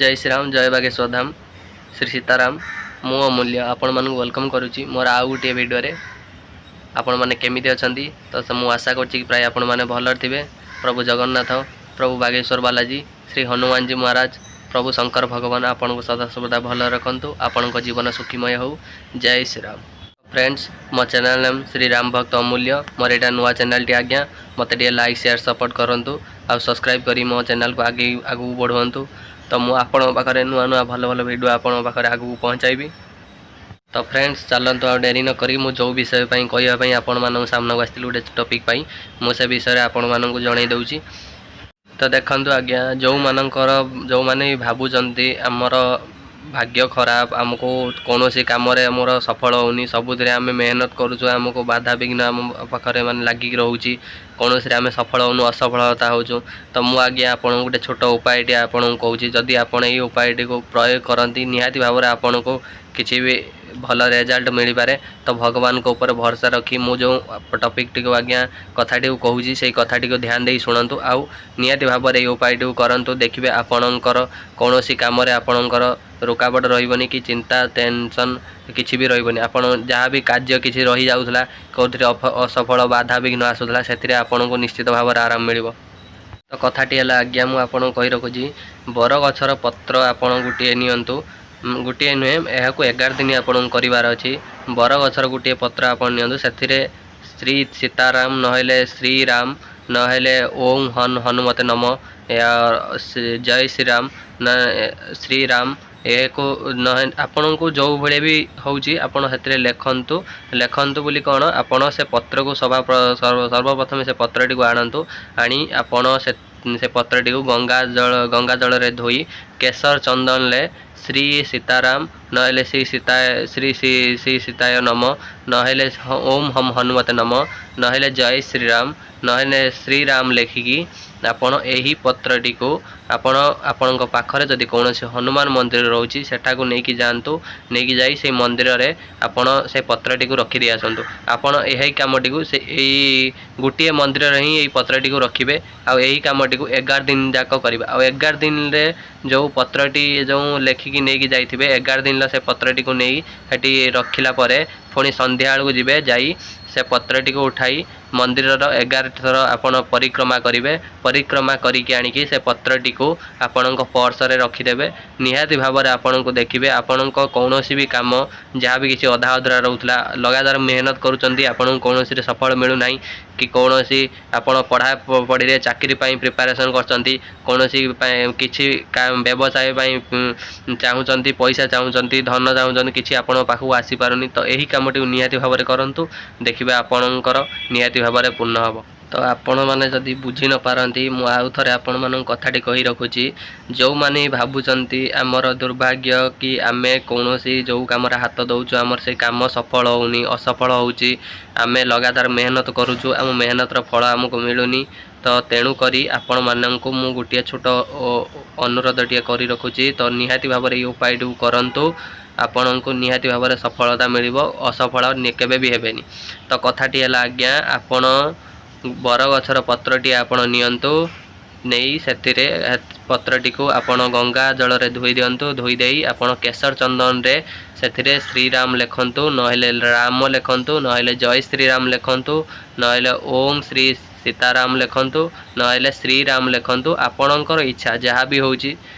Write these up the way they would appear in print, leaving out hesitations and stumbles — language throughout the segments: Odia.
ଜୟ ଶ୍ରୀରାମ, ଜୟ ବାଗେଶ୍ୱର ଧାମ, ଶ୍ରୀ ସୀତାରାମ। ମୁଁ ଅମୂଲ୍ୟ ଆପଣମାନଙ୍କୁ welcome କରୁଛି ମୋର ଆଉ ଗୋଟିଏ ଭିଡ଼ିଓରେ। ଆପଣମାନେ କେମିତି ଅଛନ୍ତି? ତ ମୁଁ ଆଶା କରୁଛି କି ପ୍ରାୟ ଆପଣମାନେ ଭଲରେ ଥିବେ। ପ୍ରଭୁ ଜଗନ୍ନାଥ, ପ୍ରଭୁ ବାଗେଶ୍ୱର ବାଲାଜୀ, ଶ୍ରୀ ହନୁମାନଜୀ ମହାରାଜ, ପ୍ରଭୁ ଶଙ୍କର ଭଗବାନ ଆପଣଙ୍କୁ ସଦାସର୍ବଦା ଭଲରେ ରଖନ୍ତୁ। ଆପଣଙ୍କ ଜୀବନ ସୁଖୀମୟ ହେଉ। ଜୟ ଶ୍ରୀରାମ। ଫ୍ରେଣ୍ଡସ୍, ମୋ ଚ୍ୟାନେଲ୍ ନେମ୍ ଶ୍ରୀ ରାମ ଭକ୍ତ ଅମୂଲ୍ୟ। ମୋର ଏଇଟା ନୂଆ ଚ୍ୟାନେଲ୍ଟି ଆଜ୍ଞା। ମୋତେ ଟିକେ ଲାଇକ୍, ସେୟାର, ସପୋର୍ଟ କରନ୍ତୁ ଆଉ ସବସ୍କ୍ରାଇବ୍ କରି ମୋ ଚ୍ୟାନେଲ୍କୁ ଆଗେଇ ଆଗକୁ ବଢ଼ୁଅନ୍ତୁ। ତ ମୁଁ ଆପଣଙ୍କ ପାଖରେ ନୂଆ ନୂଆ ଭଲ ଭଲ ଭିଡ଼ିଓ ଆପଣଙ୍କ ପାଖରେ ଆଗକୁ ପହଞ୍ଚାଇବି। ତ ଫ୍ରେଣ୍ଡସ୍, ଚାଲନ୍ତୁ ଆଉ ଡେରି ନ କରି ମୁଁ ଯେଉଁ ବିଷୟ ପାଇଁ କହିବା ପାଇଁ ଆପଣମାନଙ୍କ ସାମ୍ନାକୁ ଆସିଥିଲି, ଗୋଟେ ଟପିକ୍ ପାଇଁ, ମୁଁ ସେ ବିଷୟରେ ଆପଣମାନଙ୍କୁ ଜଣାଇ ଦେଉଛି। ତ ଦେଖନ୍ତୁ ଆଜ୍ଞା, ଯେଉଁମାନେ ଭାବୁଛନ୍ତି ଆମର ଭାଗ୍ୟ ଖରାପ, ଆମକୁ କୌଣସି କାମରେ ଆମର ସଫଳ ହେଉନି, ସବୁଥିରେ ଆମେ ମେହନତ କରୁଛୁ, ଆମକୁ ବାଧାବିଘ୍ନ ଆମ ପାଖରେ ମାନେ ଲାଗିକି ରହୁଛି, କୌଣସିରେ ଆମେ ସଫଳ ହେଉନୁ, ଅସଫଳତା ହେଉଛୁ, ତ ମୁଁ ଆଜ୍ଞା ଆପଣଙ୍କୁ ଗୋଟେ ଛୋଟ ଉପାୟଟି ଆପଣଙ୍କୁ କହୁଛି। ଯଦି ଆପଣ ଏଇ ଉପାୟଟିକୁ ପ୍ରୟୋଗ କରନ୍ତି, ନିହାତି ଭାବରେ ଆପଣଙ୍କୁ କିଛି ବି ଭଲ ରେଜଲ୍ଟ ମିଳିପାରେ। ତ ଭଗବାନଙ୍କ ଉପରେ ଭରସା ରଖି ମୁଁ ଯେଉଁ ଟପିକ୍ଟିକୁ ଆଜ୍ଞା କଥାଟିକୁ କହୁଛି, ସେଇ କଥାଟିକୁ ଧ୍ୟାନ ଦେଇ ଶୁଣନ୍ତୁ ଆଉ ନିହାତି ଭାବରେ ଏଇ ଉପାୟଟିକୁ କରନ୍ତୁ। ଦେଖିବେ, ଆପଣଙ୍କର କୌଣସି କାମରେ ଆପଣଙ୍କର ରୋକାବଟ ରହିବନି କି ଚିନ୍ତା ଟେନସନ୍ କିଛି ବି ରହିବନି। ଆପଣ ଯାହା ବି କାର୍ଯ୍ୟ କିଛି ରହିଯାଉଥିଲା, କେଉଁଥିରେ ଅସଫଳ ବାଧାବିଘ୍ନ ଆସୁଥିଲା, ସେଥିରେ ଆପଣଙ୍କୁ ନିଶ୍ଚିତ ଭାବରେ ଆରାମ ମିଳିବ। ତ କଥାଟି ହେଲା ଆଜ୍ଞା, ମୁଁ ଆପଣଙ୍କୁ କହି ରଖୁଛି, ବରଗଛର ପତ୍ର ଆପଣ ଗୋଟିଏ ନିଅନ୍ତୁ। ଗୋଟିଏ ନୁହେଁ, ଏହାକୁ 11 ଦିନ ଆପଣଙ୍କୁ କରିବାର ଅଛି। ବରଗଛର ଗୋଟିଏ ପତ୍ର ଆପଣ ନିଅନ୍ତୁ। ସେଥିରେ ଶ୍ରୀ ସୀତାରାମ, ନହେଲେ ଶ୍ରୀରାମ, ନହେଲେ ଓಂ ହନୁମତେ ନମ, ଜୟ ଶ୍ରୀରାମ, ଶ୍ରୀରାମ, ଏହାକୁ ଆପଣଙ୍କୁ ଯେଉଁ ଭଳିଆ ବି ହେଉଛି ଆପଣ ସେଥିରେ ଲେଖନ୍ତୁ। ଲେଖନ୍ତୁ ବୋଲି କ'ଣ, ଆପଣ ସେ ପତ୍ରକୁ ସଭା ସର୍ବପ୍ରଥମେ ସେ ପତ୍ରଟିକୁ ଆଣନ୍ତୁ। ଆଣି ଆପଣ ସେ ପତ୍ରଟିକୁ ଗଙ୍ଗା ଜଳରେ ଧୋଇ କେଶର ଚନ୍ଦନରେ ଶ୍ରୀ ସୀତାରାମ, ନହେଲେ ଶ୍ରୀ ସୀତା ଶ୍ରୀ ଶ୍ରୀ ଶ୍ରୀ ସୀତାୟ ନମ, ନହେଲେ ଓମ୍ ହମ୍ ହନୁମତେ ନମ, ନହେଲେ ଜୟ ଶ୍ରୀରାମ, ନହେଲେ ଶ୍ରୀରାମ ଲେଖିକି ଆପଣ ଏହି ପତ୍ରଟିକୁ ଆପଣ ଆପଣଙ୍କ ପାଖରେ ଯଦି କୌଣସି ହନୁମାନ ମନ୍ଦିର ରହୁଛି, ସେଠାକୁ ନେଇକି ଯାଆନ୍ତୁ। ନେଇକି ଯାଇ ସେଇ ମନ୍ଦିରରେ ଆପଣ ସେ ପତ୍ରଟିକୁ ରଖିଦେଇ ଆସନ୍ତୁ। ଆପଣ ଏହି କାମଟିକୁ ସେ ଏଇ ଗୋଟିଏ ମନ୍ଦିରରେ ହିଁ ଏଇ ପତ୍ରଟିକୁ ରଖିବେ ଆଉ ଏହି କାମଟିକୁ 11 ଦିନ ଯାକ କରିବେ। ଆଉ 11 ଦିନରେ ଯେଉଁ ପତ୍ରଟି ଯେଉଁ ଲେଖିକି ନେଇକି ଯାଇଥିବେ, 11 ଦିନର ସେ ପତ୍ରଟିକୁ ନେଇ ସେଠି ରଖିଲା ପରେ ପୁଣି ସନ୍ଧ୍ୟାବେଳକୁ ଯିବେ, ଯାଇ ସେ ପତ୍ରଟିକୁ ଉଠାଇ ମନ୍ଦିରର 11 ଥର ଆପଣ ପରିକ୍ରମା କରିବେ। ପରିକ୍ରମା କରିକି ଆଣିକି ସେ ପତ୍ରଟିକୁ ଆପଣଙ୍କ ପର୍ସରେ ରଖିଦେବେ। ନିହାତି ଭାବରେ ଆପଣଙ୍କୁ ଦେଖିବେ, ଆପଣଙ୍କ କୌଣସି ବି କାମ ଯାହା ବି କିଛି ଅଧା ଅଧୁରା ରହୁଥିଲା, ଲଗାତାର ମେହନତ କରୁଛନ୍ତି, ଆପଣଙ୍କୁ କୌଣସିରେ ସଫଳ ମିଳୁନାହିଁ, କି କୌଣସି ଆପଣ ପଢ଼ାପଢ଼ିରେ ଚାକିରି ପାଇଁ ପ୍ରିପାରେସନ୍ କରୁଛନ୍ତି, କୌଣସି ପାଇଁ କିଛି ବ୍ୟବସାୟ ପାଇଁ ଚାହୁଁଛନ୍ତି, ପଇସା ଚାହୁଁଛନ୍ତି, ଧନ ଚାହୁଁଛନ୍ତି, କିଛି ଆପଣଙ୍କ ପାଖକୁ ଆସିପାରୁନି, ତ ଏହି କାମଟିକୁ ନିହାତି ଭାବରେ କରନ୍ତୁ। ଦେଖିବେ, ଆପଣଙ୍କର ନିହାତି ଭାବରେ ପୂର୍ଣ୍ଣ ହେବ। ତ ଆପଣମାନେ ଯଦି ବୁଝି ନପାରନ୍ତି, ମୁଁ ଆଉ ଥରେ ଆପଣମାନଙ୍କୁ କଥାଟି କହି ରଖୁଛି। ଯେଉଁମାନେ ଭାବୁଛନ୍ତି ଆମର ଦୁର୍ଭାଗ୍ୟ କି ଆମେ କୌଣସି ଯେଉଁ କାମରେ ହାତ ଦେଉଛୁ ଆମର ସେ କାମ ସଫଳ ହେଉନି, ଅସଫଳ ହେଉଛି, ଆମେ ଲଗାତାର ମେହନତ କରୁଛୁ, ଆମ ମେହନତର ଫଳ ଆମକୁ ମିଳୁନି, ତ ତେଣୁକରି ଆପଣମାନଙ୍କୁ ମୁଁ ଗୋଟିଏ ଛୋଟ ଅନୁରୋଧଟିଏ କରି ରଖୁଛି। ତ ନିହାତି ଭାବରେ ଏଇ ଉପାୟଟିକୁ କରନ୍ତୁ, ଆପଣଙ୍କୁ ନିହାତି ଭାବରେ ସଫଳତା ମିଳିବ, ଅସଫଳ କେବେ ବି ହେବେନି। ତ କଥାଟି ହେଲା ଆଜ୍ଞା, ଆପଣ ବରଗଛର ପତ୍ରଟି ଆପଣ ନିଅନ୍ତୁ। ନେଇ ସେଥିରେ ପତ୍ରଟିକୁ ଆପଣ ଗଙ୍ଗା ଜଳରେ ଧୋଇ ଦିଅନ୍ତୁ। ଧୋଇ ଦେଇ ଆପଣ କେଶର ଚନ୍ଦନରେ ସେଥିରେ ଶ୍ରୀରାମ ଲେଖନ୍ତୁ, ନହେଲେ ରାମ ଲେଖନ୍ତୁ, ନହେଲେ ଜୟ ଶ୍ରୀରାମ ଲେଖନ୍ତୁ, ନହେଲେ ଓମ୍ ଶ୍ରୀ ସୀତାରାମ ଲେଖନ୍ତୁ, ନହେଲେ ଶ୍ରୀରାମ ଲେଖନ୍ତୁ। ଆପଣଙ୍କର ଇଚ୍ଛା ଯାହା ବି ହେଉଛି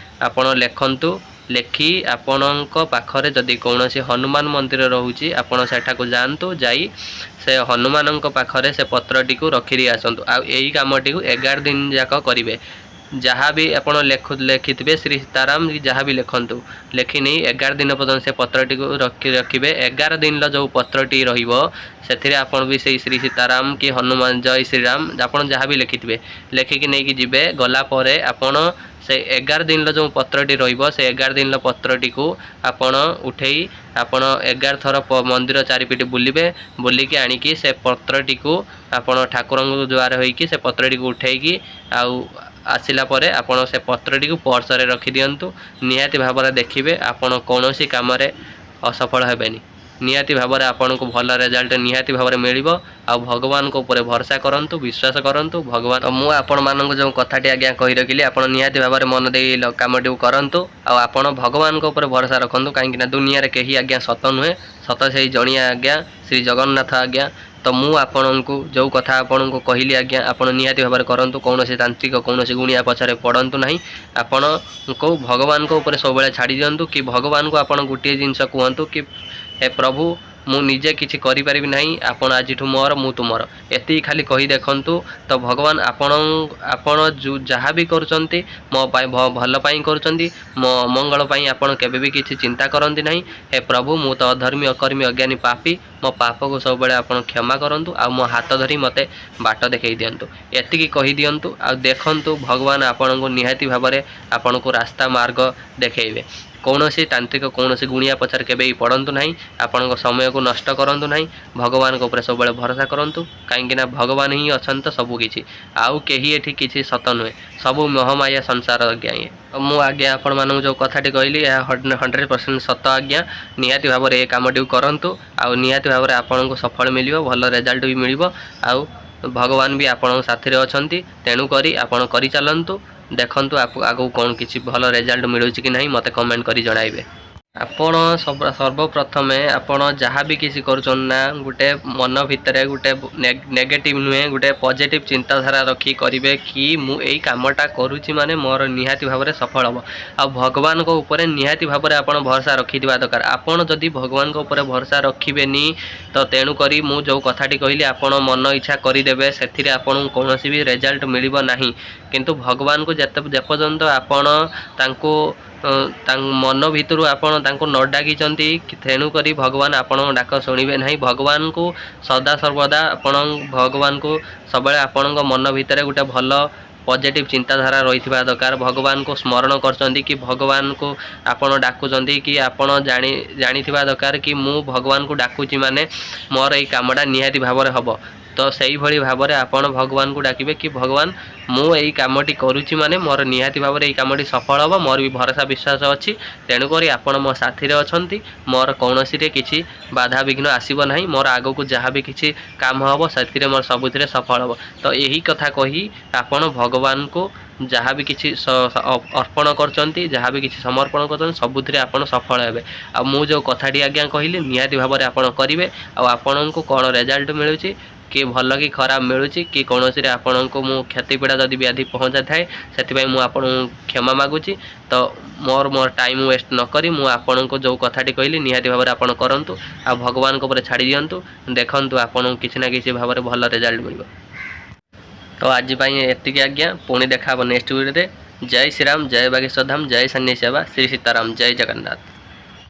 ଆପଣ ଲେଖନ୍ତୁ। ଲେଖି ଆପଣଙ୍କ ପାଖରେ ଯଦି କୌଣସି ହନୁମାନ ମନ୍ଦିର ରହୁଛି, ଆପଣ ସେଠାକୁ ଯାଆନ୍ତୁ। ଯାଇ ସେ ହନୁମାନଙ୍କ ପାଖରେ ସେ ପତ୍ରଟିକୁ ରଖିଦେଇ ଆସନ୍ତୁ। ଆଉ ଏଇ କାମଟିକୁ 11 ଦିନ ଯାକ କରିବେ। ଯାହା ବି ଆପଣ ଲେଖିଥିବେ, ଶ୍ରୀ ସୀତାରାମ ଯାହା ବି ଲେଖନ୍ତୁ, ଲେଖି ନେଇ 11 ଦିନ ପର୍ଯ୍ୟନ୍ତ ସେ ପତ୍ରଟିକୁ ରଖିବେ। 11 ଦିନର ଯେଉଁ ପତ୍ରଟି ରହିବ, ସେଥିରେ ଆପଣ ବି ସେଇ ଶ୍ରୀ ସୀତାରାମ କି ହନୁମାନ, ଜୟ ଶ୍ରୀରାମ, ଆପଣ ଯାହା ବି ଲେଖିଥିବେ ଲେଖିକି ନେଇକି ଯିବେ। ଗଲା ପରେ ଆପଣ ସେ 11 ଦିନର ଯେଉଁ ପତ୍ରଟି ରହିବ, ସେ 11 ଦିନର ପତ୍ରଟିକୁ ଆପଣ ଉଠେଇ ଆପଣ 11 ଥର ମନ୍ଦିର ଚାରିପିଟି ବୁଲିବେ। ବୁଲିକି ଆଣିକି ସେ ପତ୍ରଟିକୁ ଆପଣ ଠାକୁରଙ୍କୁ ଜୁହାର ହୋଇକି ସେ ପତ୍ରଟିକୁ ଉଠେଇକି ଆଉ ଆସିଲା ପରେ ଆପଣ ସେ ପତ୍ରଟିକୁ ପର୍ସରେ ରଖିଦିଅନ୍ତୁ। ନିହାତି ଭାବରେ ଦେଖିବେ, ଆପଣ କୌଣସି କାମରେ ଅସଫଳ ହେବେନି। ନିହାତି ଭାବରେ ଆପଣଙ୍କୁ ଭଲ ରେଜଲ୍ଟ ନିହାତି ଭାବରେ ମିଳିବ। ଆଉ ଭଗବାନଙ୍କ ଉପରେ ଭରସା କରନ୍ତୁ, ବିଶ୍ୱାସ କରନ୍ତୁ ଭଗବାନ। ମୁଁ ଆପଣମାନଙ୍କୁ ଯେଉଁ କଥାଟି ଆଜ୍ଞା କହି ରଖିଲି, ଆପଣ ନିହାତି ଭାବରେ ମନ ଦେଇ କାମଟିକୁ କରନ୍ତୁ ଆଉ ଆପଣ ଭଗବାନଙ୍କ ଉପରେ ଭରସା ରଖନ୍ତୁ, କାହିଁକିନା ଦୁନିଆରେ କେହି ଆଜ୍ଞା ସତ ନୁହେଁ, ସତ ସେଇ ଜଣିଆ ଆଜ୍ଞା ଶ୍ରୀ ଜଗନ୍ନାଥ ଆଜ୍ଞା। ତ ମୁଁ ଆପଣଙ୍କୁ ଯେଉଁ କଥା ଆପଣଙ୍କୁ କହିଲି ଆଜ୍ଞା, ଆପଣ ନିହାତି ଭାବରେ କରନ୍ତୁ। କୌଣସି ତାନ୍ତ୍ରିକ, କୌଣସି ଗୁଣିଆ ପଛରେ ପଡ଼ନ୍ତୁ ନାହିଁ। ଆପଣଙ୍କୁ ଭଗବାନଙ୍କ ଉପରେ ସବୁବେଳେ ଛାଡ଼ି ଦିଅନ୍ତୁ କି ଭଗବାନଙ୍କୁ ଆପଣ ଗୋଟିଏ ଜିନିଷ କୁହନ୍ତୁ କି ହେ ପ୍ରଭୁ, ମୁଁ ନିଜେ କିଛି କରିପାରିବି ନାହିଁ, ଆପଣ ଆଜିଠୁ ମୋର, ମୁଁ ତୁମର, ଏତିକି ଖାଲି କହି ଦେଖନ୍ତୁ। ତ ଭଗବାନ ଆପଣ ଆପଣ ଯେଉଁ ଯାହା ବି କରୁଛନ୍ତି ମୋ ପାଇଁ ଭଲ ପାଇଁ କରୁଛନ୍ତି, ମୋ ଅମଙ୍ଗଳ ପାଇଁ ଆପଣ କେବେ ବି କିଛି ଚିନ୍ତା କରନ୍ତି ନାହିଁ। ହେ ପ୍ରଭୁ, ମୁଁ ତ ଅଧର୍ମୀ, ଅକର୍ମୀ, ଅଜ୍ଞାନୀ, ପାପୀ, ମୋ ପାପକୁ ସବୁବେଳେ ଆପଣ କ୍ଷମା କରନ୍ତୁ ଆଉ ମୋ ହାତ ଧରି ମୋତେ ବାଟ ଦେଖାଇ ଦିଅନ୍ତୁ, ଏତିକି କହିଦିଅନ୍ତୁ। ଆଉ ଦେଖନ୍ତୁ, ଭଗବାନ ଆପଣଙ୍କୁ ନିହାତି ଭାବରେ ଆପଣଙ୍କୁ ରାସ୍ତା ମାର୍ଗ ଦେଖାଇବେ। କୌଣସି ତାନ୍ତ୍ରିକ, କୌଣସି ଗୁଣିଆ ପଛରେ କେବେ ବି ପଡ଼ନ୍ତୁ ନାହିଁ, ଆପଣଙ୍କ ସମୟକୁ ନଷ୍ଟ କରନ୍ତୁ ନାହିଁ। ଭଗବାନଙ୍କ ଉପରେ ସବୁବେଳେ ଭରସା କରନ୍ତୁ, କାହିଁକିନା ଭଗବାନ ହିଁ ଅଛନ୍ତି ତ ସବୁକିଛି, ଆଉ କେହି ଏଠି କିଛି ସତ ନୁହେଁ, ସବୁ ମହମାୟା ସଂସାର ଆଜ୍ଞା ଇଏ। ମୁଁ ଆଜ୍ଞା ଆପଣମାନଙ୍କୁ ଯେଉଁ କଥାଟି କହିଲି, ଏହା 100% ସତ ଆଜ୍ଞା। ନିହାତି ଭାବରେ ଏ କାମଟିକୁ କରନ୍ତୁ ଆଉ ନିହାତି ଭାବରେ ଆପଣଙ୍କୁ ସଫଳ ମିଳିବ, ଭଲ ରେଜଲ୍ଟ ବି ମିଳିବ, ଆଉ ଭଗବାନ ବି ଆପଣଙ୍କ ସାଥିରେ ଅଛନ୍ତି। ତେଣୁକରି ଆପଣ କରିଚାଲନ୍ତୁ, ଦେଖନ୍ତୁ ଆଗକୁ କ'ଣ କିଛି ଭଲ ରେଜଲ୍ଟ ମିଳୁଛି କି ନାହିଁ, ମୋତେ କମେଣ୍ଟ କରି ଜଣାଇବେ। ଆପଣ ସର୍ବପ୍ରଥମେ ଆପଣ ଯାହା ବି କିଛି କରୁଛନ୍ତି ନା, ଗୋଟେ ମନ ଭିତରେ ଗୋଟେ ନେଗେଟିଭ୍ ନୁହେଁ, ଗୋଟେ ପଜିଟିଭ୍ ଚିନ୍ତାଧାରା ରଖି କରିବେ କି ମୁଁ ଏଇ କାମଟା କରୁଛି ମାନେ ମୋର ନିହାତି ଭାବରେ ସଫଳ ହେବ। ଆଉ ଭଗବାନଙ୍କ ଉପରେ ନିହାତି ଭାବରେ ଆପଣ ଭରସା ରଖିଥିବା ଦରକାର। ଆପଣ ଯଦି ଭଗବାନଙ୍କ ଉପରେ ଭରସା ରଖିବେନି, ତ ତେଣୁକରି ମୁଁ ଯେଉଁ କଥାଟି କହିଲି ଆପଣ ମନ ଇଚ୍ଛା କରିଦେବେ, ସେଥିରେ ଆପଣଙ୍କୁ କୌଣସି ବି ରେଜଲ୍ଟ ମିଳିବ ନାହିଁ। କିନ୍ତୁ ଭଗବାନଙ୍କୁ ଯେତେ ଯେପର୍ଯ୍ୟନ୍ତ ଆପଣ ତାଙ୍କୁ ମନ ଭିତରୁ ଆପଣ ତାଙ୍କୁ ନ ଡାକିଛନ୍ତି, ତେଣୁକରି ଭଗବାନ ଆପଣଙ୍କ ଡାକ ଶୁଣିବେ ନାହିଁ। ଭଗବାନଙ୍କୁ ସଦାସର୍ବଦା ଆପଣ ଭଗବାନଙ୍କୁ ସବୁବେଳେ ଆପଣଙ୍କ ମନ ଭିତରେ ଗୋଟେ ଭଲ ପଜିଟିଭ୍ ଚିନ୍ତାଧାରା ରହିଥିବା ଦରକାର। ଭଗବାନଙ୍କୁ ସ୍ମରଣ କରୁଛନ୍ତି କି ଭଗବାନଙ୍କୁ ଆପଣ ଡାକୁଛନ୍ତି କି ଆପଣ ଜାଣିଥିବା ଦରକାର କି ମୁଁ ଭଗବାନଙ୍କୁ ଡାକୁଛି ମାନେ ମୋର ଏଇ କାମଟା ନିହାତି ଭାବରେ ହେବ। ତ ସେଇଭଳି ଭାବରେ ଆପଣ ଭଗବାନଙ୍କୁ ଡାକିବେ କି ଭଗବାନ, ମୁଁ ଏଇ କାମଟି କରୁଛି ମାନେ ମୋର ନିହାତି ଭାବରେ ଏଇ କାମଟି ସଫଳ ହେବ, ମୋର ବି ଭରସା ବିଶ୍ୱାସ ଅଛି, ତେଣୁକରି ଆପଣ ମୋ ସାଥିରେ ଅଛନ୍ତି, ମୋର କୌଣସିରେ କିଛି ବାଧାବିଘ୍ନ ଆସିବ ନାହିଁ, ମୋର ଆଗକୁ ଯାହା ବି କିଛି କାମ ହେବ ସେଥିରେ ମୋର ସବୁଥିରେ ସଫଳ ହେବ। ତ ଏହି କଥା କହି ଆପଣ ଭଗବାନଙ୍କୁ ଯାହା ବି କିଛି ଅର୍ପଣ କରୁଛନ୍ତି, ଯାହା ବି କିଛି ସମର୍ପଣ କରୁଛନ୍ତି, ସବୁଥିରେ ଆପଣ ସଫଳ ହେବେ। ଆଉ ମୁଁ ଯେଉଁ କଥାଟି ଆଜ୍ଞା କହିଲି, ନିହାତି ଭାବରେ ଆପଣ କରିବେ। ଆଉ ଆପଣଙ୍କୁ କ'ଣ ରେଜଲ୍ଟ ମିଳୁଛି କି ଭଲ କି ଖରାପ ମିଳୁଛି କି କୌଣସିରେ ଆପଣଙ୍କୁ ମୁଁ କ୍ଷତି ପୀଡ଼ା ଯଦି ବ୍ୟାଧି ପହଞ୍ଚାଇଥାଏ, ସେଥିପାଇଁ ମୁଁ ଆପଣଙ୍କୁ କ୍ଷମା ମାଗୁଛି। ତ ମୋର ମୋର ଟାଇମ୍ ୱେଷ୍ଟ ନ କରି ମୁଁ ଆପଣଙ୍କୁ ଯେଉଁ କଥାଟି କହିଲି, ନିହାତି ଭାବରେ ଆପଣ କରନ୍ତୁ ଆଉ ଭଗବାନଙ୍କ ଉପରେ ଛାଡ଼ି ଦିଅନ୍ତୁ। ଦେଖନ୍ତୁ, ଆପଣଙ୍କୁ କିଛି ନା କିଛି ଭାବରେ ଭଲ ରେଜଲ୍ଟ ମିଳିବ। ତ ଆଜି ପାଇଁ ଏତିକି ଆଜ୍ଞା, ପୁଣି ଦେଖା ହେବ ନେକ୍ସଟ ଭିଡ଼ିଓରେ। ଜୟ ଶ୍ରୀରାମ, ଜୟ ବାଗେଶ୍ୱର ଧାମ, ଜୟ ସନ୍ନ୍ୟାସୀ ବାବା, ଶ୍ରୀ ସୀତାରାମ, ଜୟ ଜଗନ୍ନାଥ।